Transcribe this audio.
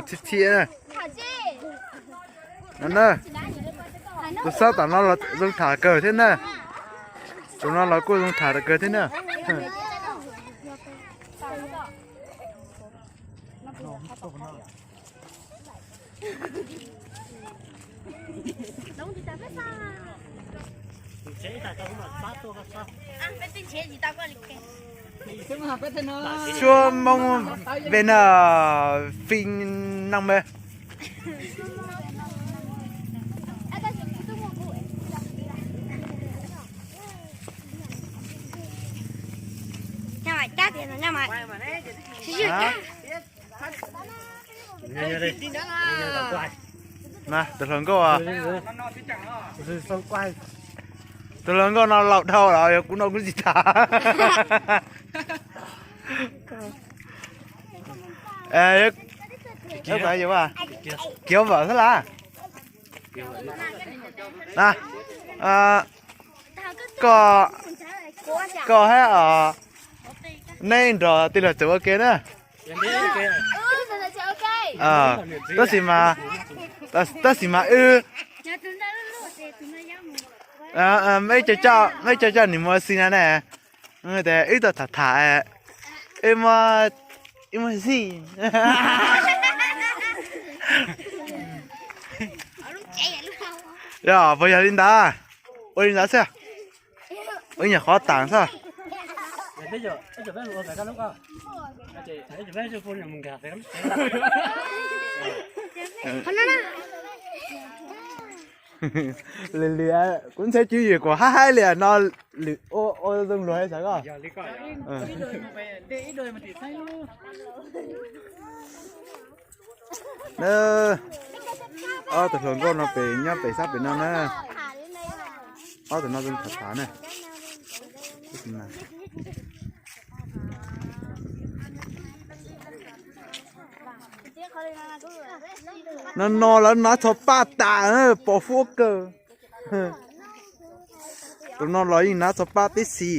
Txhia txhia na. No na, tus sab tom no los zoo tham kawg thiab na. Tus no los kuj zoo tham kawg thiab na. Suab Hmoob Việt Nam phim năm mươi. Hả? Nè, tus hluas nkauj, tus hluas nkauj no laus dhau lawm, yog kuv no kuv tsis tham. Kiav vawm xwb las. Koj, koj hab os, neb nrog tij laug txawm ua ke na. Tab sis mas, tab sis mas wb, wb coj, wb coj coj nws mus ua si na ne. Wb tau tham tham, wb muab, wb muab zij. Yog puas yog li ntawd? Ua li ntawd xwb. Ua nyuam qhuav tas xwb. Lwm lwm kuv ntxheb cwj yim kuv hab haib li no, lwm ua zoo luag xav koj. Ob tug hluas nkauj no pem nyob pem sab pem no na. Ob tug no zoo tham tham na. No no lawv hnav txhua paj tas, pos huab kawg. Tus no los yeej hnav txhua paj tib si.